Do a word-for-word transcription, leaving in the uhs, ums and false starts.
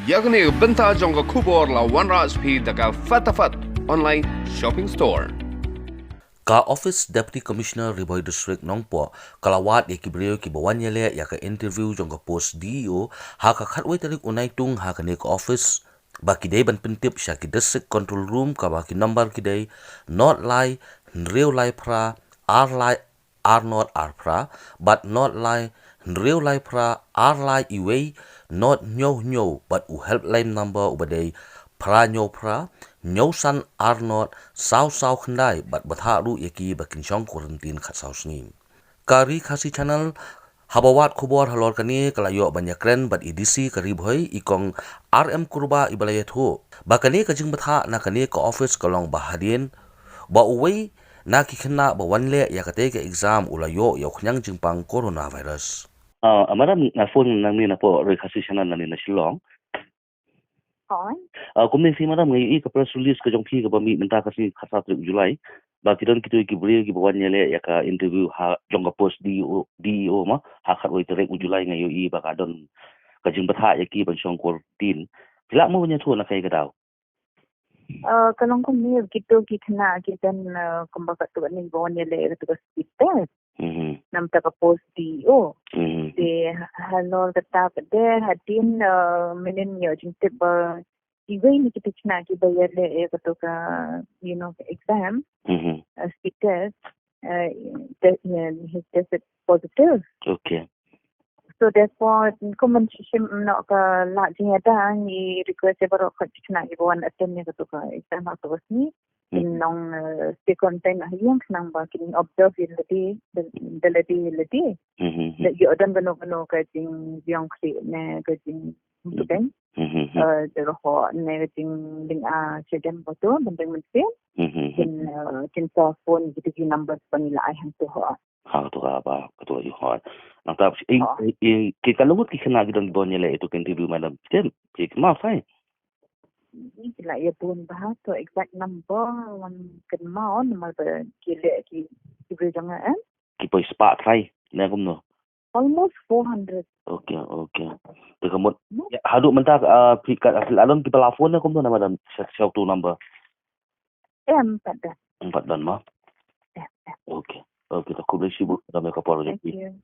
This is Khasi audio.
Ïa kane ka bynta jong ka khubor la wanrah sha phi da ka Fatafat Online Shopping Store. Ka Office Deputy Commissioner Ri Bhoi District Nongpoh ka la wad ïa ki briew kiba wan ïaleh ïa ka interview jong ka post D E O ha ka khatwei tarik u Naitung ha kane ka office, ba ki dei ban pyntip sha ki District Control Room, kaba ki number ki dei nod lai hynriew lai phra ar lai ar nod ar phra bad nod lai hynriew lai phra ar lai iwei nod hynñiew hynñiew, bad u helpline number uba dei phra hynñiew phra hynñiew san ar nod saw saw khyndai, bad bthah ruh ïa ki ba kin shong quarantine khatsaw sngi. Ka Ri Khasi Channel haba wad khubor halor kane ka la ïoh ban ïakren bad i D C ka Ri Bhoi, i Kong R M Kurbah, iba la ïathuh ba kane ka jingbthah na kane ka office ka long ba hadien ba uwei na ki khynnah ba wan leh ïa katei ka exam u la ïoh ïa u khñiang jingpang coronavirus. Ah, madam, nga phone nangne napoh Ri Khasi Channel nangne na Shillong. Hooid. Ah, kumne shi madam, nga ïohi ka press release ka jong phi kaba mih mynta ka sngi khatsaw tarik July, ba ki don kito ki briew kiba wan ïaleh ïa ka interview ha jong ka post D E O, D E O ma, ha khatwei tarik u July, nga ïohi ba ka don ka jingbthah ïa ki ban shong quarantine. Phi lah mo ban ïathuh na kaei ka daw? Ah, ka long kumne, kito ki khynnah ki don, ah, kumba katto katne ba wan ïaleh ïa kato ka speed test. Mhm. Namar ka post D E O. Mhm. Te ha-, halor kata pat de hadien, ah, mynnin ïoh jingtip ba iwei na kita ki khynnah kiba ïaleh ïa kato ka, you know, exam, Mhm. ah, speed test, ah, te-, ah, he tested positive. Okay. So therefore, kum ban shim noh ka lad jingïada, ngi request ïa baroh ki khynnah kiba wan attend ïa kato ka exam ha kato ka sngi, Hmm. Kin long, eh, stay contained ha ïing khnang ba kin observe ïa lade, da, da lade ïa lade. Hmm, hmm, hmm. Da ïoh don kano kano ka jingïong khlieh ne ka jing Hmm. pdeng. Hmm, hmm, hmm. Eh, da roh ne ka jinglyngngoh shadem ba to, benteng mynsiem. Hmm, hmm, hmm. Kin, eh, kin sa phone kita ki number ba ngi la ai hangto ho. Ha, kato ka ba, kato ka ïoh ho. Nangta, eh, Oh. eh, eh, ki ka lyngngoh ki khynnah ki don bun ïaleh ïa kato ka interview, madam. Stem, ki khynnah sai. Ngi la ïa bun bha to exact number, wan kynmaw namar ba ki leh ki, ki briew jong nga, eh? Ki poi spah trai, ne kumno? Almost four hundred. Okay, okay. Te ka mut, No. ïa, haduh mynta, ah, phi ka, phi la don kiba la phone ne kumno na, madam? Sha, sha uto u number. Em, pat don. Em, pat don ma? Em, em. Okay. Okay, to khublei shibun, madam, ïa ka por jong Thank phi. you.